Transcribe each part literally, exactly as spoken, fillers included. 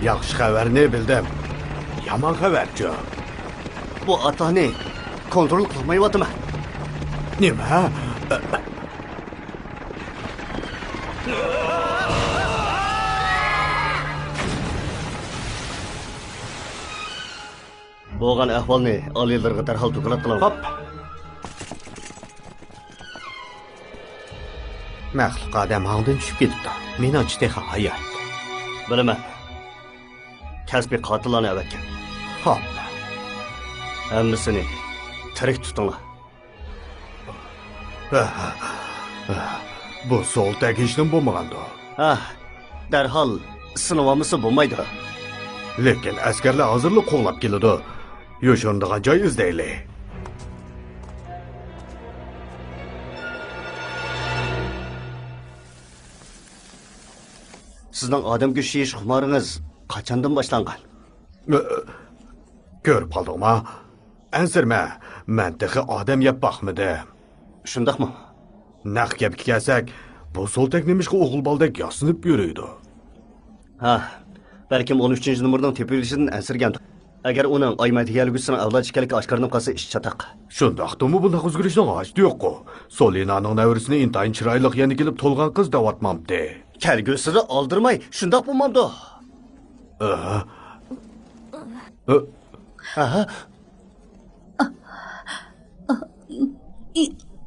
ياخشى خەۋەرنى بىلدىم. يامان خەۋەرچۇ؟ بۇ ئاتلارنى كونترول قىلالمايۋاتىمەن. نېمە؟ بولغان ئەھۋالنى ئالىيلىرىغا دەرھال دوكلات قىلىڭ. خوپ. مەخلۇق ئادەم ھاڭدىن چۈشۈپ كېتىپتۇ. مېنىڭچە تېخى ھايات. بىلىمەن. كەسپىي قاتىللارنى ئەۋەتكەن. خوپ. ھەممىسىنى تىرىك تۇتۇڭلار. بۇ سولتەك ھېچنېمە بولمىغاندۇ؟ ھە، دەرھال سىنىۋالمىسا بولمايدۇ. لېكىن ئەسكەرلەر ھازىرلا قوغلاپ كېلىدۇ. يوشۇرۇنىدىغان جاي ئىزدەيلى. سىزنىڭ ئادەم گۆشى يېيىش خۇمارىڭىز قاچاندىن باشلانغان؟ كۆرۈپ قالدىڭما؟ ئەنسىرىمە، مەن تېخى ئادەم يەپ باقمىدىم. شۇنداقمۇ؟ نەق گەپكە كەلسەك، بۇ سولتەك نېمىشقا ئوغۇل بالىدەك ياسىنىپ يۈرىدۇ؟ ھا، بەلكىم ئون ئۈچىنچى نومۇرنىڭ تېپىۋېلىشىدىن ئەنسىرىگەندۇ. ئەگەر ئۇنىڭ ئايما دېگەنلىكىسىنىڭ ئەۋلاد ئىكەنلىكى ئاشكارىلىنىپ قالسا، ئىش چاتاق. شۇنداقتىمۇ بۇنداق ئۆزگىرىشنىڭ ھاجىتى يوققۇ. سولىنانىڭ نەۋرىسىنى ئىنتايىن چىرايلىق يەنە كېلىپ تولغان قىز دەۋاتمامتى؟ كەلگۈسىدە ئالدىرىماي، شۇنداق بولمامدۇ؟ ئاھا. ئاھا.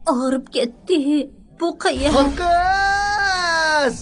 ئاغرىپ كەتتى. بۇ قەيەر؟ خانقىز!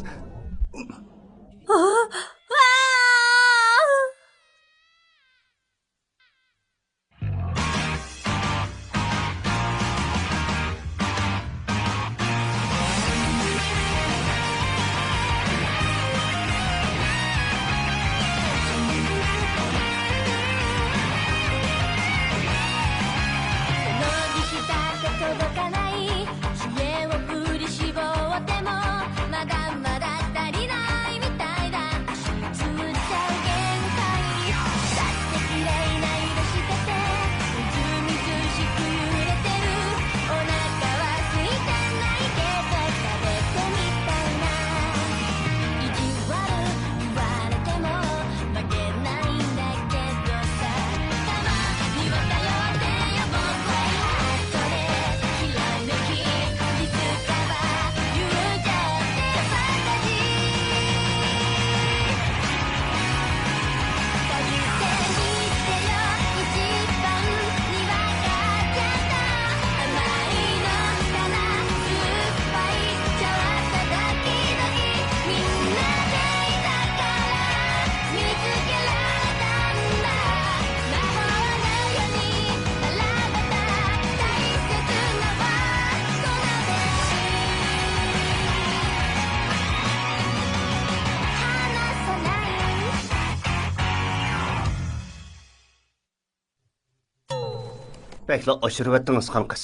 بەكلا ئاشۇرۇۋەتتىڭىز، خانقىز.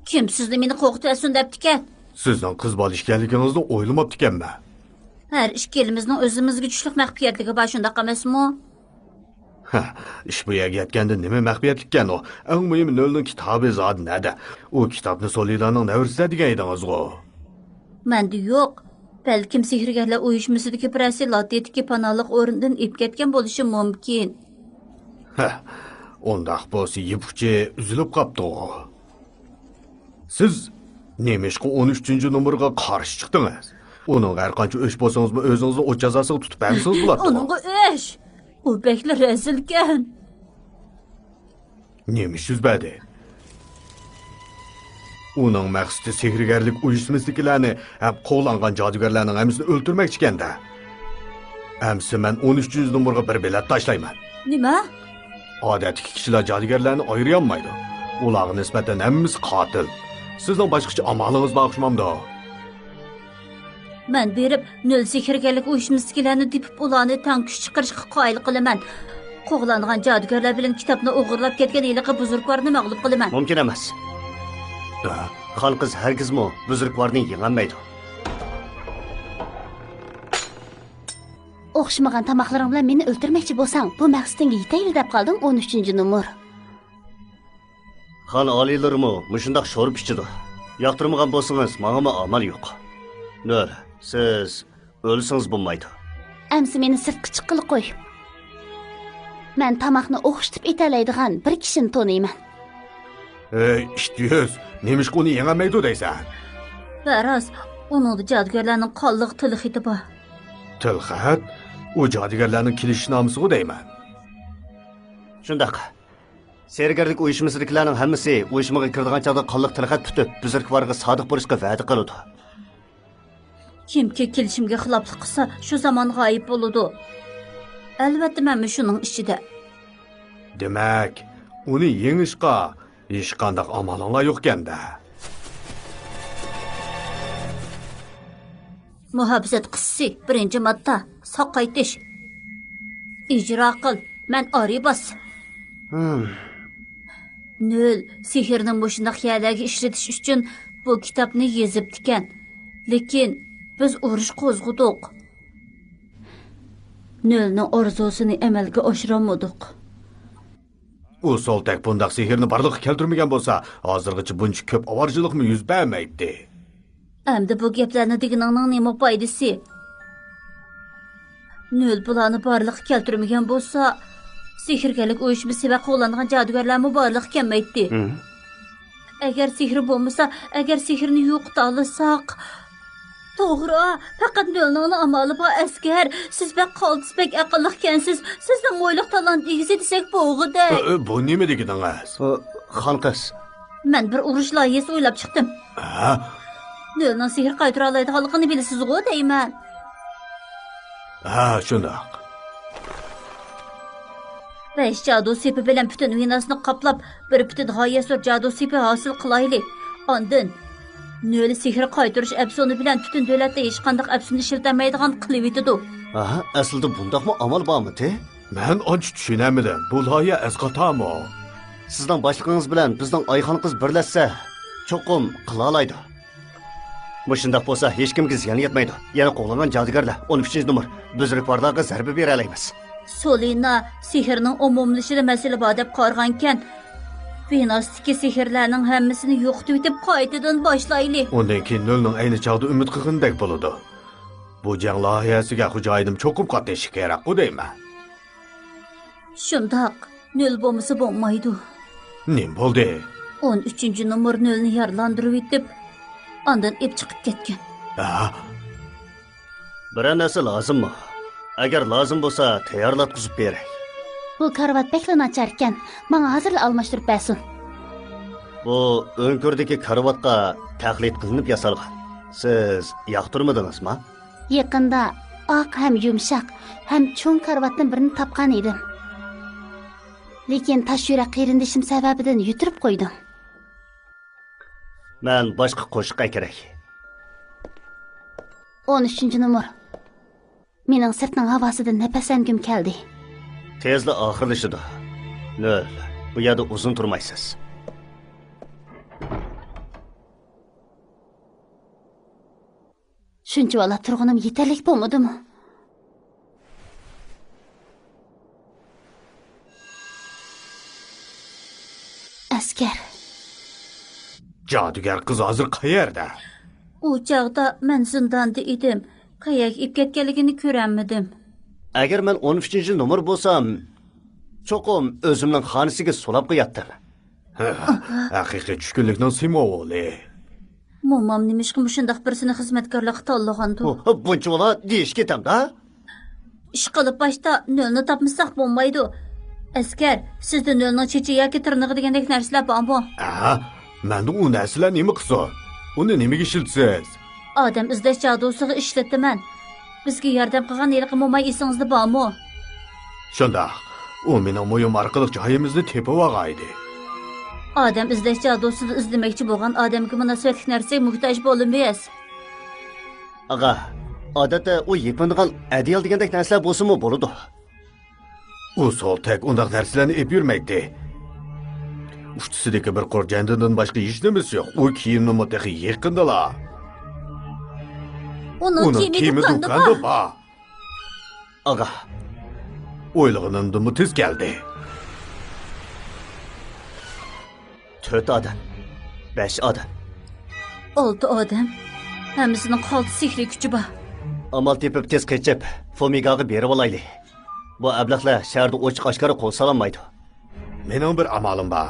كىم سىزنى مېنى قورقۇتۇۋەتسۇن دەپتىكەن؟ سىزنىڭ قىز بالا ئىكەنلىكىڭىزنى ئويلىماپتىكەنمەن. ھەر ئىككىلىمىزنىڭ ئۆزىمىزگە چۈشلۈك مەخپىيەتلىكى بار، شۇنداق ئەمەسمۇ؟ ھە، ئىش بۇ يەرگە يەتكەندە نېمە مەخپىيەتلىككەن ئۇ؟ ئەڭ مۇھىمى نۆلنىڭ كىتابى زادى نەدە؟ ئۇ كىتابنى سولىدانىڭ نەۋرىسىدە دېگەن ئىدىڭىزغۇ؟ مەندە يوق. بەلكىم سېھىرگەرلەر ئۇيۇشمىسىدىكى بىرەرسى لاتتىدىكى پاناھلىق ئورنىدىن ئېلىپ كەتكەن بولۇشى مۇمكىن. ھە، ئۇنداق بولسا يىپ ئۇچى ئۈزۈلۈپ قاپتۇغۇ. سىز نېمىشقا ئون ئۈچىنچى نومۇرغا قارشى چىقتىڭىز؟ ئۇنىڭغا ھەرقانچە ئۆچ بولسىڭىزمۇ، ئۆزىڭىزنى ئوت جازاسىغا تۇتۇپ بەرمىسىڭىز بولاتتىغۇ. ئۇنىڭغا ئۆچ! ئۇ بەكلا رەزىلكەن. نېمە ئىش يۈز بەردى؟ ئۇنىڭ مەقسىتى سېھىرگەرلىك ئۇيۇشمىسىدىكىلەرنى ھەم قوغلانغان جادۇگەرلەرنىڭ ھەممىسىنى ئۆلتۈرمەكچىكەن-دە. ئەمسە مەن ئون ئۈچىنچى نومۇرغا بىر بېلەت تاشلايمەن. نېمە؟ ئادەتتىكى كىشىلەر جادۇگەرلەرنى ئايرىيالمايدۇ. ئۇلارغا نىسبەتەن ھەممىسى قاتىل. سىزنىڭ باشقىچە ئامالىڭىز بار ئوخشىمامدۇ؟ مەن بېرىپ، نۆل سېھىرگەرلىك ئۇيۇشمىسىدىكىلەرنى تېپىپ، ئۇلارنى تەڭ كۈچ چىقىرىشقا قايىل قىلىمەن. قوغلانغان جادۇگەرلەر بىلەن كىتابنى ئوغرىلاپ كەتكەن ھېلىقى بۇزرۇكۋارنى مەغلۇپ قىلىمەن. مۇمكىن ئەمەس. ھە؟ خانقىز ھەرگىزمۇ بۇزرۇكۋارنى يېڭەلمەيدۇ. ئوخشىمىغان تاماقلىرىڭ بىلەن مېنى ئۆلتۈرمەكچى بولساڭ، بۇ مەقسىتىڭگە يېتەيلى دەپ قالدىڭ، ئون ئۈچىنچى نومۇر. خان ئالىيلىرىمۇ مۇشۇنداق شورپا ئىچىدۇ. ياقتۇرمىغان بولسىڭىز، ماڭىمۇ ئامال يوق. نۆل، سىز ئۆلسىڭىز بولمايدۇ. ئەمسە مېنى سىرتقا چىققىلى قوي. مەن تاماقنى ئوخشىتىپ ئېتەلەيدىغان بىر كىشىنى تونۇيمەن. ئەي، ئىت يۈز، نېمىشقا ئۇنى يېڭەلمەيدۇ دەيسەن؟ ۋە راست، ئۇنىڭدا جادۇگەرلەرنىڭ قانلىق تىلخېتى بار. تىلخەت؟ ئۇ جادۇگەرلەرنىڭ كېلىشىشنامىسىغۇ دەيمەن. شۇنداق. سېھىرگەرلىك ئۇيۇشمىسىدىكىلەرنىڭ ھەممىسى ئۇيۇشمىغا كىرىدىغان چاغدا قانلىق تىلخەت پۈتۈپ، بۈزرۈكۋارغا سادىق بولۇشقا ۋەدە قىلىدۇ. كىمكى كېلىشىمگە خىلاپلىق قىلسا، شۇ زامان غايىب بولىدۇ. ئەلۋەتتە، مەنمۇ شۇنىڭ ئىچىدە. دېمەك، ئۇنى يېڭىشقا ھېچقانداق ئامالىڭلار يوقكەن-دە. مۇھاپىزەت قىسسىسى، بىرىنچى ماددا، ساق قايتىش. ئىجرا قىل، مەن ئارىباس. ھىم. نۆل سېھىرنى مۇشۇنداق يەرلەرگە ئىشلىتىش ئۈچۈن بۇ كىتابنى يېزىپتىكەن. لېكىن بىز ئۇرۇش قوزغىدۇق. نۆلنىڭ ئارزۇسىنى ئەمەلگە ئاشۇرالمىدۇق. ئۇ سولتەك بۇنداق سېھىرنى بارلىققا كەلتۈرمىگەن بولسا، ھازىرغىچە بۇنچە كۆپ ئاۋارىچىلىقمۇ يۈز بەرمەيتتى. ئەمدى بۇ گەپلەرنى دېگىنىڭنىڭ نېمە پايدىسى؟ نۆل بۇلارنى بارلىققا كەلتۈرمىگەن بولسا، سېھىرگەرلىك ئۇيۇشمىسى ۋە قوغلانغان جادۇگەرلەرمۇ بارلىققا كەلمەيتتى. ھىم. ئەگەر سېھىر بولمىسا، ئەگەر سېھىرنى يوقىتالىساق. توغرا، پەقەت نۆلنىڭلا ئامالى بار، ئەسكەر. سىز بەك قالتىس، بەك ئەقىللىقكەنسىز. سىزنىڭ مويلۇق تالانت ئىگىسى دېسەك بولغۇدەك. ئە، ئە، بۇ نېمە دېگىنىڭىز؟ ئۇ، خانقىز. مەن بىر ئۇرۇش لايىھەسى ئويلاپ چىقتىم. ھە؟ نۆلنىڭ سېھىر قايتۇرالايدىغانلىقىنى بىلىسىزغۇ دەيمەن. ھە، شۇنداق. بەش جادۇ سېپى بىلەن پۈتۈن ۋېناسنى قاپلاپ، بىر پۈتۈن غايەت زور جادۇ سېپى ھاسىل قىلايلى. ئاندىن نۆل سېھىر قايتۇرۇش ئەپسۇنى بىلەن پۈتۈن دۆلەتتە ھېچقانداق ئەپسۇن ئىشلىتەلمەيدىغان قىلىۋېتىدۇ. ئاھا، ئەسلىدە بۇنداقمۇ ئامال بارمىدى؟ مەن ئانچە چۈشىنەلمىدىم. بۇ لايىھە ئەسقاتامۇ؟ سىزنىڭ باشلىقىڭىز بىلەن بىزنىڭ ئايخانقىز بىرلەشسە، چوقۇم قىلالايدۇ. مۇشۇنداق بولسا، ھېچكىمگە زىيان يەتمەيدۇ. يەنە قوغلانغان جادۇگەرلەر، ئون ئۈچىنچى نومۇر، بۈزرۈكۋارلارغا زەربە بېرەلەيمىز. سولىنا سېھىرنىڭ ئومۇملىشىشىدا مەسىلە بار دەپ قارىغانىكەن، ۋېناستىكى سېھىرلەرنىڭ ھەممىسىنى يوقىتىۋېتىپ، قايتىدىن باشلايلى. ئۇندىن كېيىن نۆلنىڭ ئەينى چاغدا ئۈمىد قىلغىنىدەك بولىدۇ. بۇ جەڭ لايىھەسىگە خوجايىنىم چوقۇم قاتنىشىشى كېرەكقۇ دەيمەن. شۇنداق، نۆل بولمىسا بولمايدۇ. نېمە بولدى؟ ئون ئۈچىنچى نومۇر نۆلنى يارىلاندۇرۇۋېتىپ، ئاندىن ئېپ چىقىپ كەتكەن. ھە؟ بىرەر نەرسە لازىممۇ؟ ئەگەر لازىم بولسا، تەييارلاتقۇزۇپ بېرەي. بۇ كارىۋات بەكلا ناچاركەن. ماڭا ھازىرلا ئالماشتۇرۇپ بەرسۇن. بۇ ئۆڭكۈردىكى كارىۋاتقا تەقلىد قىلىنىپ ياسالغان. سىز ياقتۇرمىدىڭىزما؟ يېقىندا ئاق ھەم يۇمشاق ھەم چوڭ كارىۋاتتىن بىرنى تاپقان ئىدىم. لېكىن تاش يۈرەك قېرىندىشىم سەۋەبىدىن يۈتتۈرۈپ قويدۇم. مەن باشقا قوشۇق ئەكىرەي. ئون ئۈچىنچى نومۇر. مېنىڭ سىرتنىڭ ھاۋاسىدىن نەپەسلەنگۈم كەلدى. تېزلا ئاخىرلىشىدۇ. نۆل، بۇ يەردە ئۇزۇن تۇرمايسىز. شۇنچىۋالا تۇرغىنىم يېتەرلىك بولمىدىمۇ؟ ئەسكەر. جادۇگەر قىز ھازىر قەيەردە؟ ئۇ چاغدا مەن زىنداندا ئىدىم. قەيەرگە ئېلىپ كەتكەنلىكىنى كۆرەلمىدىم. ئەگەر مەن ئون ئۈچىنچى نومۇر بولسام، چوقۇم ئۆزۈمنىڭ خانىسىگە سولاپ قوياتتىم. ھەقىقىي چۈشكۈنلۈكنىڭ سىمۋولى. مومام نېمىشقا مۇشۇنداق بىرسىنى خىزمەتكارلىققا تاللىغاندۇ؟ بۇنچىۋالا دېيىش كېتەمدا؟ ئىشقىلىپ باشتا نۆلنى تاپمىساق بولمايدۇ. ئەسكەر، سىزدە نۆلنىڭ چېچى ياكى تىرنىقى دېگەندەك نەرسىلەر بارمۇ؟ ھە؟ مەندە ئۇ نەرسىلەر نېمە قىلسۇن؟ ئۇنى نېمىگە ئىشلىتىسىز؟ ئادەم ئىزدەش جادۇسىغا ئىشلىتىمەن. بىزگە ياردەم قىلغان ھېلىقى موماي ئېسىڭىزدە بارمۇ؟ شۇنداق. ئۇ مېنىڭ مويۇم ئارقىلىق جايىمىزنى تېپىۋالغانىدى. ئادەم ئىزدەش جادۇسىدا ئىزدىمەكچى بولغان ئادەمگە مۇناسىۋەتلىك نەرسىگە موھتاج بولىمىز. ئاغا، ئادەتتە ئۇ يېپىنىدىغان ئەدىيال دېگەندەك نەرسىلەر بولسىمۇ بولىدۇ. ئۇ سولتەك ئۇنداق نەرسىلەرنى ئېلىپ يۈرمەيتتى. ئۇچىسىدىكى بىر قۇر جەندىدىن باشقا ھېچنېمىسى يوق. ئۇ كىيىمنىمۇ تېخى يېقىندىلا. ئۇنىڭ كىيىمى دۇكاندا بار. ئاغا. ئويلىغىنىمدىنمۇ تېز كەلدى. تۆت ئادەم. بەش ئادەم. ئالتە ئادەم. ھەممىسىنىڭ قالتىس سېھرىي كۈچى بار. ئامال تېپىپ تېز قېچىپ، فومىگاغا بېرىۋالايلى. بۇ ئەبلەخلەر شەھەردە ئوچۇق ئاشكارا قول سالالمايدۇ. مېنىڭ بىر ئامالىم بار.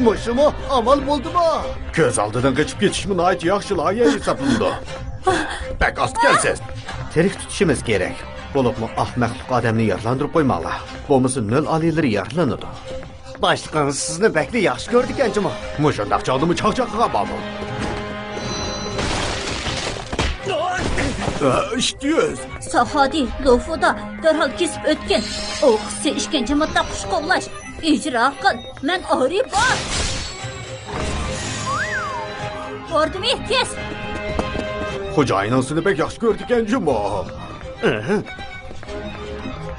مۇشۇمۇ ئامال بولدىمۇ؟ كۆز ئالدىدىن قېچىپ كېتىشمۇ ناھايىتى ياخشى لايىھە ھېسابلىنىدۇ. بەك ئاستىكەنسىز. تىرىك تۇتۇشىمىز كېرەك. بولۇپمۇ ئەخمەقلىق ئادەمنى يارىلاندۇرۇپ قويماڭلار. بولمىسا نۆل ئالىيلىرى يارىلىنىدۇ. باشلىقىڭىز سىزنى بەكلا ياخشى كۆرىدىكەن جۇمۇ. مۇشۇنداق چاغدىمۇ چاقچاق قىلغان بارمۇ؟ ئىشتىيۈز! ساخادى، لوفۇدا، دەرھال كېسىپ ئۆتكىن. ئوقۇسى ئىشكەنجە ماتتا قۇش قوغلاش. ئىجرا قىل، مەن ئارى بار. ۋاردىمى، تېز! خوجايىنىڭ سېنى بەك ياخشى كۆرىدىكەن جۇمۇ.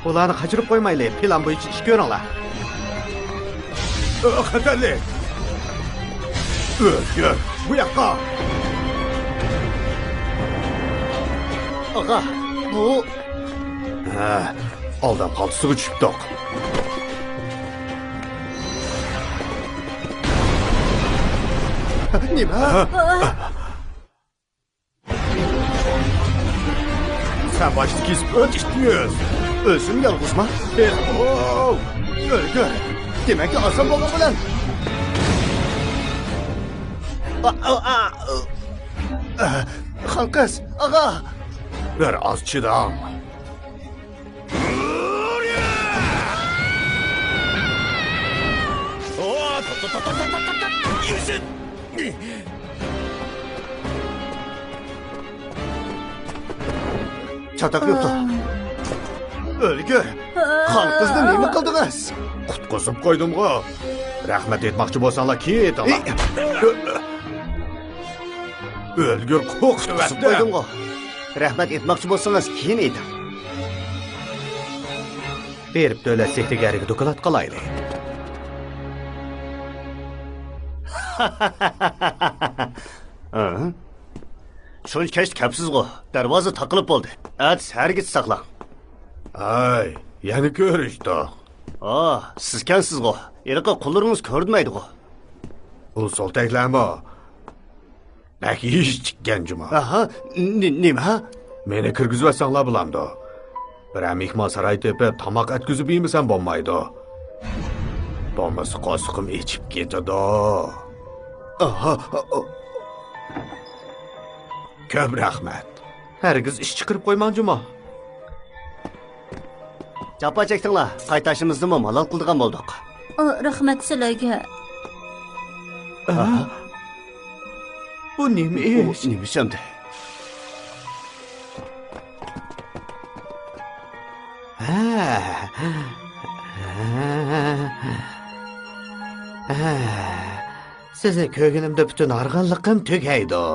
ئۇلارنى قاچۇرۇپ قويمايلى، پىلان بويىچە ئىش كۆرۈڭلار. ئۆ، خەتەرلىك! ئۆلگۈر، بۇ ياققا! ئاغا، بۇ ھە، ئالدام خالتىسىغا چۈشۈپتۇق. نېمە؟ سەن باشتا كېسىپ ئۆت، ئىت يۈز. ئۆزۈم يالغۇزما؟ ئۆلگۈر. دېمەككى، ئاسان بولغان بىلەن. ئا، ئا، ئا. خانقىز، ئاغا. بىر ئاز چىداڭ. چاتاق يوقتۇ. ئۆلگۈر! خانقىزنى نېمە قىلدىڭىز؟ قۇتقۇزۇپ قويدۇمغۇ. رەھمەت ئېيتماقچى بولساڭلار، كېيىن ئېيتىڭلار. ئۆلگۈر، قوقۇتۇۋەتتى. قۇتقۇزۇپ قويدۇمغۇ. رەھمەت ئېيتماقچى بولسىڭىز، كېيىن ئېيتىڭ. بېرىپ دۆلەت سېھىرگەرىگە دوكلات قىلايلى. ھە؟ شۇنچە كەچتە كەپسىزغۇ، دەرۋازا تاقىلىپ بولدى. ئەتىسى ھەرىكەت ساقلاڭ. ھاي، يەنە كۆرۈشتۇق. ئا، سىزكەنسىزغۇ، ھېلىقى قۇللىرىڭىز كۆرۈنمەيدىغۇ. ئۇ سولتەكلەرمۇ بەك يېيىش چىككەن جۇما. ئاھا، نېمە؟ مېنى كىرگۈزۈۋەتسەڭلار بولامدۇ؟ بىرەر مېھمانساراي تېپىپ، تاماق ئەتكۈزۈپ يېمىسەم بولمايدۇ. بولمىسا قورسىقىم ئېچىپ كېتىدۇ. ئاھا. كۆپ رەھمەت. ھەرگىز ئىش چىقىرىپ قويماڭ جۇما. جاپا چەكتىڭلار، قايتاشىمىزنىمۇ مالال قىلىدىغان بولدۇق. ئا، رەھمەت سىلەرگە. ئە؟ بۇ نېمە ئىش؟ نېمە ئىش ئەمدى؟ ھە. ھە. سىزنى كۆرگىنىمدە پۈتۈن ھارغىنلىقىم تۈگەيدۇ.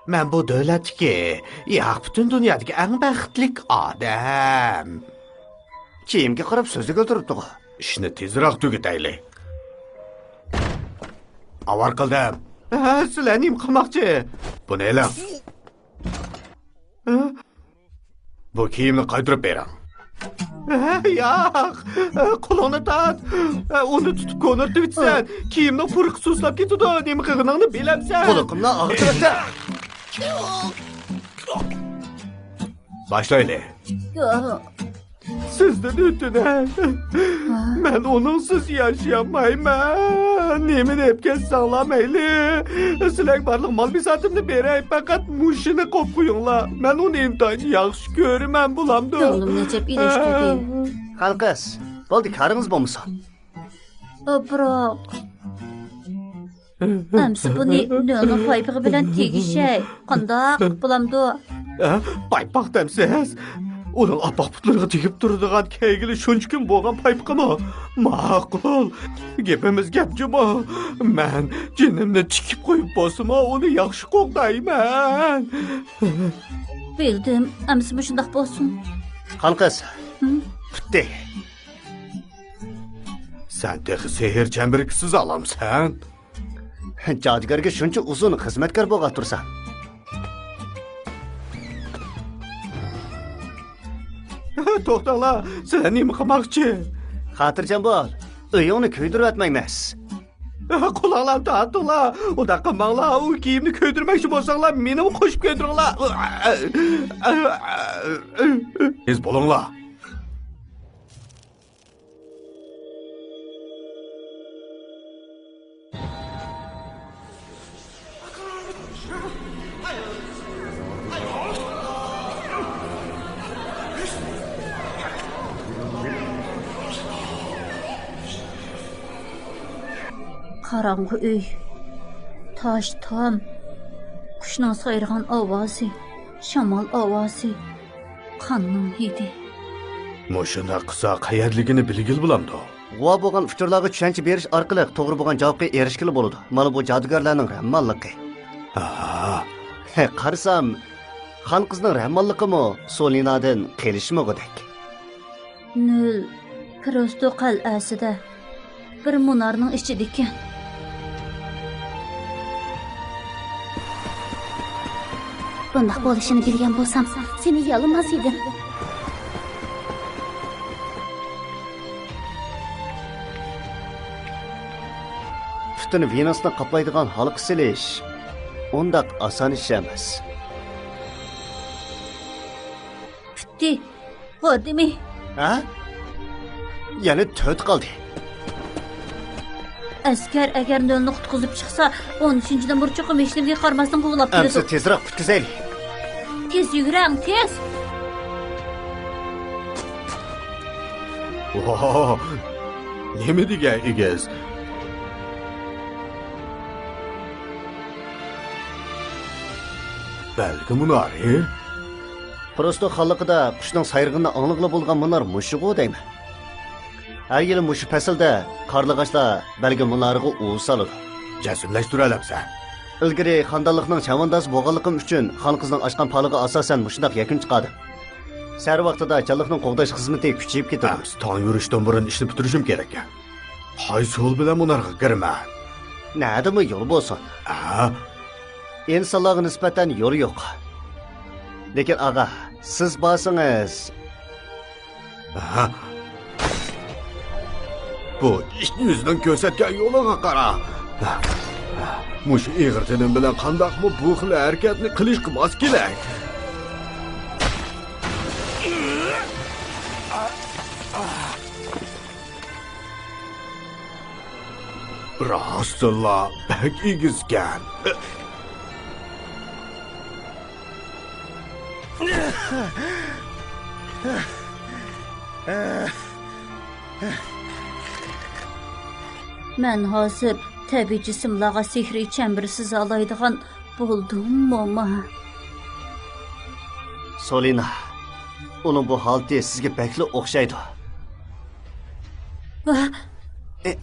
مەن بۇ دۆلەتتىكى، ياق، پۈتۈن دۇنيادىكى ئەڭ بەختلىك ئادەم. كىيىمگە قاراپ سۆزلىگىلى تۇرۇپتىغۇ. ئىشنى تېزراق تۈگىتەيلى. ئاۋارە قىلدىم. ھە، سىلەر نېمە قىلماقچى؟ بۇنى ئېلىڭ. ھە؟ بۇ كىيىمنى قايتۇرۇپ بېرىڭ. ھە، ياق. قولۇڭنى تارت. ئۇنى تۇتۇپ كونىرىتىۋېتىسەن. كىيىمنىڭ پۇرىقى سۇسلاپ كېتىدۇ. نېمە قىلغىنىڭنى بىلەمسەن؟ قۇلىقىمنى ئاغرىتىۋەتتى. باشلايلى. سىزدىن ئۆتۈنەي. مەن ئۇنىڭسىز ياشىيالمايمەن. نېمىنى ئېلىپ كەتسەڭلار مەيلى. سىلەرگە بارلىق مال-بىساتىمنى بېرەي، پەقەت مۇشۇنى قويۇپ قويۇڭلار. مەن ئۇنى ئىنتايىن ياخشى كۆرىمەن، بولامدۇ؟ كۆڭلۈمنى ئېچىپ ئېلىشتۇردى. خانقىز، بولدى، كارىڭىز بولمىسۇن. ئابراق. ئەمسە بۇنى نۆلنىڭ پايپىقى بىلەن تېگىشەي. قانداق بولامدۇ؟ ھە؟ پايپاق دەمسىز؟ ئۇنىڭ ئاپئاق پۇتلىرىغا تېگىپ تۇرىدىغان كەيگىلى شۇنچە كۈن بولغان پايپىقىمۇ؟ ماقۇل. گېپىمىز گەپ جۇمۇ. مەن جېنىمنى تىكىپ قويۇپ بولسىمۇ ئۇنى ياخشى قوغدايمەن. بىلدىم. ئەمسە مۇشۇنداق بولسۇن. خانقىز، پۈتتى. سەن تېخى سېھىر چەمبىرىكى سىزالامسەن؟ جادۇگەرگە شۇنچە ئۇزۇن خىزمەتكار بولغان تۇرسا. توختاڭلار، سىلەر نېمە قىلماقچى؟ خاتىرجەم بول، ئۆيۈڭنى كۆيدۈرۈۋەتمەيمىز. قولاڭلارنى تارتىڭلار. ئۇنداق قىلماڭلار. ئۇ كىيىمنى كۆيدۈرمەكچى بولساڭلار، مېنىمۇ قوشۇپ كۆيدۈرۈڭلار. تېز بولۇڭلار. قاراڭغۇ ئۆي، تاش تام، قۇشنىڭ سايرىغان ئاۋازى، شامال ئاۋازى، قاننىڭ ھىدى. مۇشۇنداق قىلسا قەيەردىلىكىنى بىلگىلى بولامدۇ؟ غۇۋا بولغان ئۇچۇرلارغا چۈشەنچە بېرىش ئارقىلىق توغرا بولغان جاۋابقا ئېرىشكىلى بولىدۇ. مانا بۇ جادۇگەرلەرنىڭ رەھمانلىقى. ھا. ھە، قارىسام، خان قىزنىڭ رەھمانلىقىمۇ سولىنادىن قېلىشمىغۇدەك. نۆل پروستو قەلئەسىدە بىر مۇنارنىڭ ئىچىدىكەن. بۇنداق بولۇشىنى بىلگەن بولسام، سېنى يالىماس ئىدىم. پۈتۈن ۋېنۇسنى قاپلايدىغان ھالقا سېلىش ئۇنداق ئاسان ئىش ئەمەس. پۈتتى. ئادىمى. ھە؟ يەنە تۆت قالدى. ئەسكەر ئەگەر نۆلنى قۇتقۇزۇپ چىقسا، ئون ئۈچىنچى نومۇر چوقۇم ھېچنېمىگە قارىماستىن قوغلاپ ئەمسە كېلىدۇ. تېزراق پۈتكۈزەيلى. تېز يۈگۈرەڭ، تېز! ۋاھ، نېمە دېگەن ئېگىز! بەلگە مۇنارى؟ پروستو خانلىقىدا قۇشنىڭ سايرىغىنىنى ئاڭلىغىلى بولغان مۇنار مۇشۇغۇ دەيمەن. ھەر يىلى مۇشۇ پەسىلدە قارلىغاچلار بەلگە مۇنارىغا ئۇۋا سالىدۇ. جەزملەشتۈرەلەمسەن؟ ئىلگىرى خاندانلىقنىڭ چەۋەندازى بولغانلىقىم ئۈچۈن، خان قىزنىڭ ئاچقان پالىغا ئاساسەن مۇشۇنداق يەكۈن چىقاردىم. سەھەر ۋاقتىدا جانلىقنىڭ قوغداش خىزمىتى كۈچىيىپ كېتىدۇ. ئەمسە تاڭ يورۇشتىن بۇرۇن ئىشنى پۈتتۈرۈشۈم كېرەككەن. قايسى يول بىلەن مۇنارغا كىرىمەن؟ نەدىمۇ يول بولسۇن. ھە؟ ئىنسانلارغا نىسبەتەن يول يوق. لېكىن، ئاغا، سىز بارسىڭىز. ھە؟ بۇ ئىت يۈزىنىڭ كۆرسەتكەن يولىغا قارا. مۇشۇ ئېغىر تېنىم بىلەن قانداقمۇ بۇ خىل ھەرىكەتنى قىلىشقا ماس كېلەي؟ راستتىنلا بەك ئېگىزكەن. مەن ھازىر تەبىئىي جىسىملارغا سېھرىي چەمبىرى سىزالايدىغان بولدۇم، موما. سولىنا، ئۇنىڭ بۇ ھالىتى سىزگە بەكلا ئوخشايدۇ. ۋا! ئى،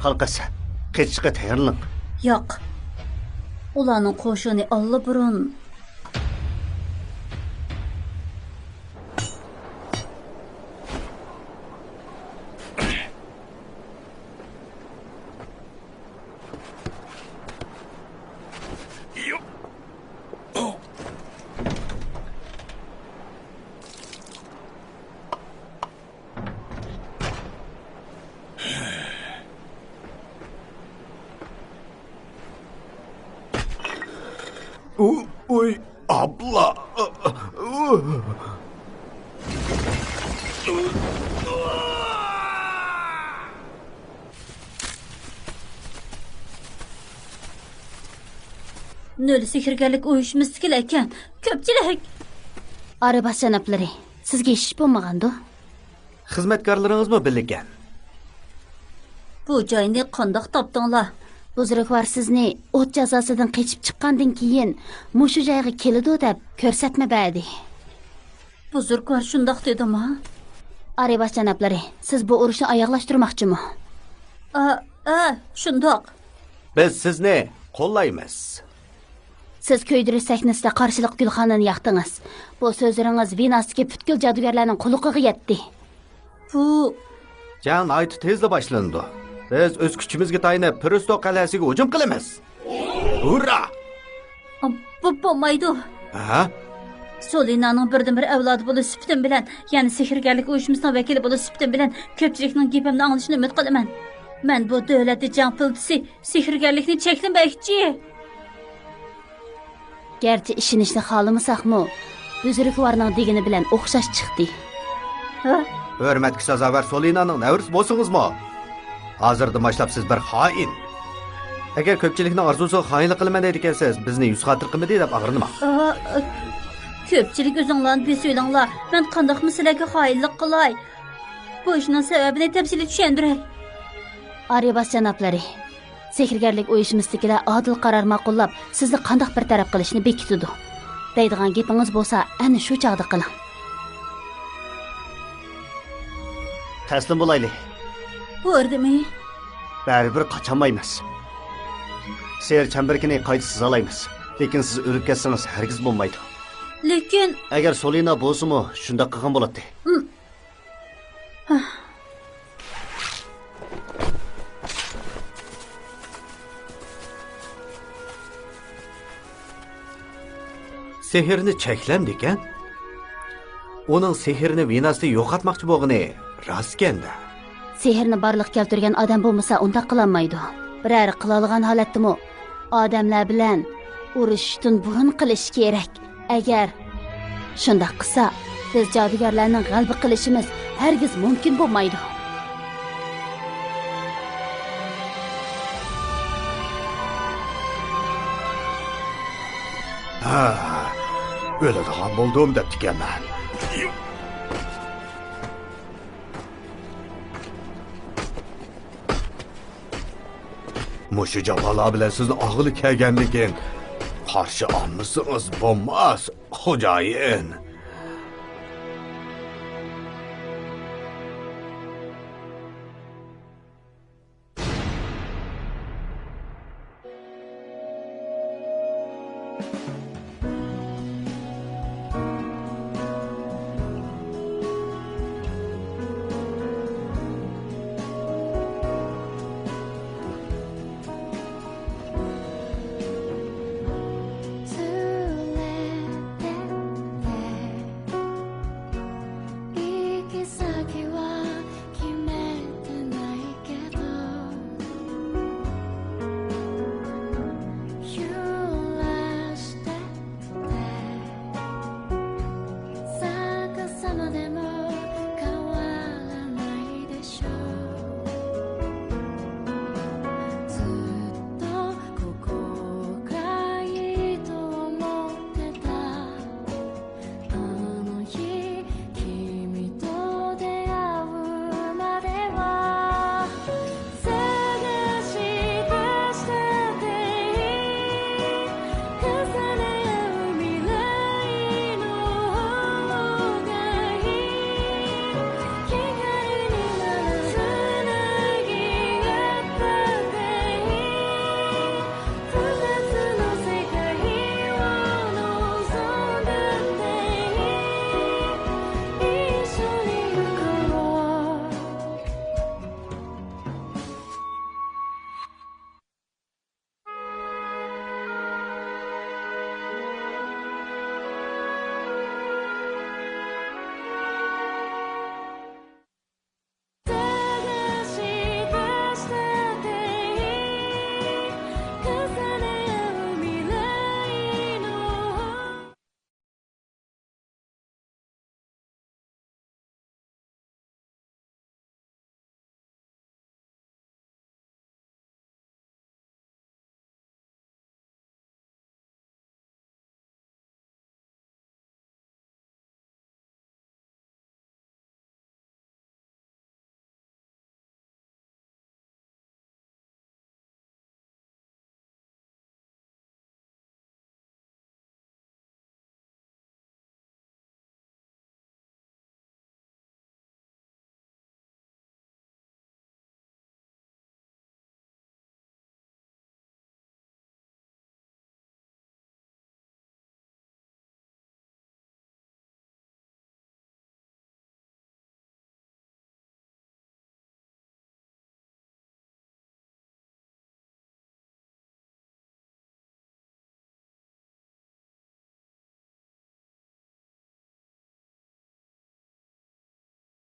خالقەس، قېچىشقا تەييارلىنىڭ. ياق. ئۇلارنىڭ قوشۇنى ئاللىبۇرۇن. ئۇ، ئۇي، ئابلا. نۆل سېھىرگەرلىك ئۇيۇشمىسىدىكىلەر ئىكەن. كۆپچىلىك! ئارىباس جانابلىرى، سىزگە ھېچ ئىش بولمىغاندۇ؟ خىزمەتكارلىرىڭىزمۇ بىللىكەن. بۇ جاينى قانداق تاپتىڭلار؟ بۇزرۇكۋار سىزنى ئوت جازاسىدىن قېچىپ چىققاندىن كېيىن مۇشۇ جايغا كېلىدۇ دەپ كۆرسەتمە بەردى. بۇزرۇكۋار شۇنداق دېدىما؟ ئارىباس جانابلىرى، سىز بۇ ئۇرۇشنى ئاياغلاشتۇرماقچىمۇ؟ ئا، ئا، شۇنداق. بىز سىزنى قوللايمىز. سىز كۆيدۈرۈش سەھنىسىدە قارشىلىق گۈلخانىنى ياقتىڭىز. بۇ سۆزلىرىڭىز ۋېناستىكى پۈتكۈل جادۇگەرلەرنىڭ قۇلىقىغا يەتتى. بۇ جەڭ ناھايىتى تېزلا باشلىنىدۇ. بىز ئۆز كۈچىمىزگە تايىنىپ پىرۇستو قەلئەسىگە ھۇجۇم قىلىمىز. ھۇررا! بۇ بولمايدۇ. ھە؟ سولىنانىڭ بىردىنبىر ئەۋلادى بولۇش سۈپىتىم بىلەن، يەنى سېھىرگەرلىك ئۇيۇشمىسىنىڭ ۋەكىلى بولۇش سۈپىتىم بىلەن كۆپچىلىكنىڭ گېپىمنى ئاڭلىشىنى ئۈمىد قىلىمەن. مەن بۇ دۆلەتتە جەڭ پىلتىسى سېھىرگەرلىكنى چەكلىمەكچى. گەرچە ئىشىنىشنى خالىمىساقمۇ، بۈزرۈكۋارنىڭ دېگىنى بىلەن ئوخشاش چىقتى. ھە؟ ھۆرمەتكە سازاۋەر سولىنانىڭ نەۋرىسى بولسىڭىزمۇ، ھازىردىن باشلاپ سىز بىر خائىن. ئەگەر كۆپچىلىكنىڭ ئارزۇسىغا خائىنلىق قىلىمەن دەيدىكەنسىز، بىزنى يۈز خاتىرە قىلمىدى دەپ ئاغرىنماڭ. ئا، كۆپچىلىك ئۆزۈڭلارنى بېسىۋېلىڭلار، مەن قانداقمۇ سىلەرگە خائىنلىق قىلاي؟ بۇ ئىشنىڭ سەۋەبىنى تەپسىلىي چۈشەندۈرەي. ئارىباس جانابلىرى، سېھىرگەرلىك ئۇيۇشمىسىدىكىلەر ئادىل قارار ماقۇللاپ، سىزنى قانداق بىر تەرەپ قىلىشنى بېكىتىدۇ. دەيدىغان گېپىڭىز بولسا، ئەنە شۇ چاغدا قىلىڭ. تەسلىم بولايلى. بولدىمۇ؟ بەرىبىر قاچالمايمىز. سېھىر چەمبىرىكىنى قايتا سىزالايمىز. لېكىن سىز ئۆلۈپ كەتسىڭىز ھەرگىز بولمايدۇ. لېكىن ئەگەر سولىنا بولسىمۇ شۇنداق قىلغان بولاتتى. سېھىرنى چەكلەمدىكەن؟ ئۇنىڭ سېھىرنى ۋېناستا يوقاتماقچى بولغىنى راستكەن-دە. سېھىرنى بارلىققا كەلتۈرگەن ئادەم بولمىسا ئۇنداق قىلالمايدۇ. بىرەر قىلالىغان ھالەتتىمۇ ئادەملەر بىلەن ئۇرۇشۇشتىن بۇرۇن قىلىش كېرەك. ئەگەر شۇنداق قىلسا، بىز جادۇگەرلەرنىڭ غەلىبە قىلىشىمىز ھەرگىز مۇمكىن بولمايدۇ. ھە، ئۆلىدىغان بولدۇم دەپتىكەنمەن. مۇشۇ جاپالار بىلەن سىزنى ئاغىلى كەلگەندىن كېيىن قارشى ئالمىسىڭىز بولماس، خوجايىن.